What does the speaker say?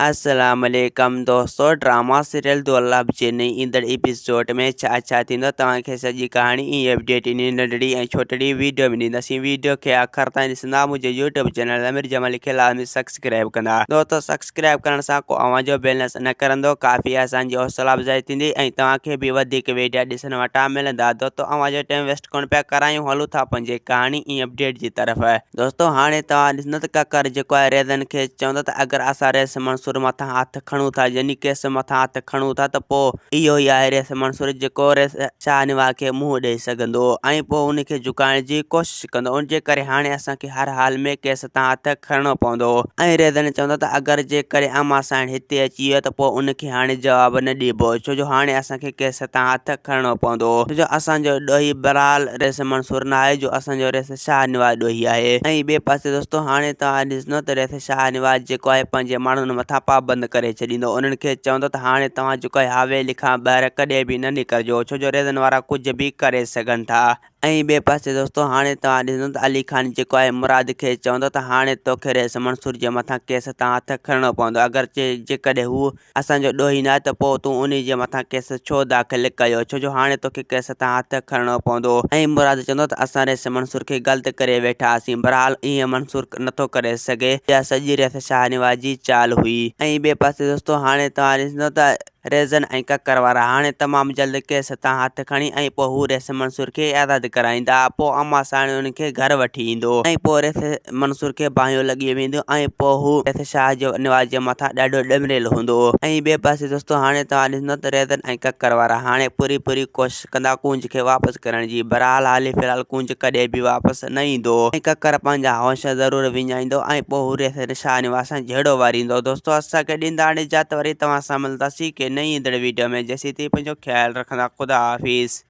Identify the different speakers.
Speaker 1: السلام عليڪم دوستو ڊراما سيريل دولاب جي نئين ايندڙ ايپيسوڊ ۾ ڇا ڇا ٿيندو توهان کي سڄي ڪهاڻي ۽ اپڊيٽ انهي ننڍڙي ۽ ڇوٽڙي ويڊيو ۾ ڏينداسين ويڊيو کي آخر تائين ڏسندا منهنجي يوٽيوب چينل امير جمالي کي لازمي سبسڪرائب ڪندا دوستو سبسڪرائب ڪرڻ سان ڪو اوهان جو بيلنس نه ڪرندو ڪافي اسان جي حوصلا افزائي ٿيندي ۽ توهان کي به وڌيڪ ويڊيا ڏسڻ وٽان ملندا دوستو اوهان جو ٽائيم ويسٽ ڪونه پيا ڪرايون هلون ٿا پنهنجي ڪهاڻي ۽ اپڊيٽ جي طرف. دوستو هاڻي توهان ڏسندو ته ڪڪر جيڪو آهي ريزن کي چوندو ته اگر اسان ريس منصور مٿان هٿ کڻون ٿا يعني ڪيس مٿان هٿ کڻون ٿا ته پوء اهو ئي آهي ريس منصور جيڪو ريس شاهنواز کي منهن ڏئي سگهندو ۽ پوء ان کي جهڪائڻ جي ڪوشش ڪندو ان جي ڪري هاڻي اسان کي هر حال ۾ ڪيس تان هٿ کڻڻو پوندو ۽ ريزن چوندو ته اگر جيڪڏهن امان سائڻ هتي اچي ويو ته پوء ان کي هاڻي جواب نه ڏبو ڇو جو هاڻي اسان کي ڪيس تان هٿ کڻڻو پوندو ڇو جو اسان جو ڏوهي بهرحال ريس منصور ناهي جو اسان جو ريس شاهنواز ڏوهي آهي ۽ ٻئي پاسي دوستو هاڻي توهان ڏسندو ته ريس شاهنواز جيڪو آهي پنهنجي ماڻهن مٿان پابند ڪري ڇڏيندو انهن کي چوندو ته هاڻي توهان جيڪو آهي حويلي کان ٻاهر ڪڏهن به نه نڪرجو ڇو جو ريزن وارا ڪجهه به ڪري سگهن ٿا ۽ ٻئي پاسي دوستو هاڻي توهان ڏسندو ته علي خان جيڪو آهي مراد کي چوندو ته هاڻي توکي ريس منصور جي مٿان ڪيس تان هٿ کڻڻو پوندو اگر جيڪڏهن هو اسان جو ڏوهي ناهي ته پوء تون انهي جي مٿان ڪيس ڇو داخل ڪيو؟ ڇو جو هاڻي توکي ڪيس تان هٿ کڻڻو پوندو. ۽ مراد چوندو ته اسان ريس منصور کي غلط ڪري ويٺاسين. بھرحال ائين منصور نٿو ڪري سگهي. اها سڄي ريس شاهنواز جي چال هئي. ۽ ٻئي پاسي دوستو هاڻي توهان ڏسندو ته ريزن ۽ ڪڪر وارا هاڻي تمام جلد ڪيس تان هٿ کڻي ۽ پوء هو ريس منصور کي آزاد ڪرائيندا. پوء امان ساڻي انهن کي گهر وٺي ايندو. ۽ پوء ريس منصور کي باهيون لڳي وينديون ۽ پوء هو ريس شاهه نواز جي مٿان ڏاڍو ڏمريل هوندو هو ۽ ٻئي پاسي دوستو هاڻي توهان ڏسندو ته ريزن ۽ ڪڪر وارا هاڻي پوري پوري ڪوشش ڪندا ڪونج کي واپس ڪرڻ جي بھرحال حالي في الحال ڪونج ڪڏهن به واپس نه ايندو ۽ ڪڪر پنهنجا هوش ضرور وڃائيندو ۽ پوء هو ريس شاهه نواز سان جهيڙو واريندو دوستو اسان کي ڏيندا هاڻي اجازت وري توهان سان ملنداسين ڪنهن نئين ايندڙ ويڊيو ۾ جيسين تائين پنهنجو خيال رکندا خدا حافظ.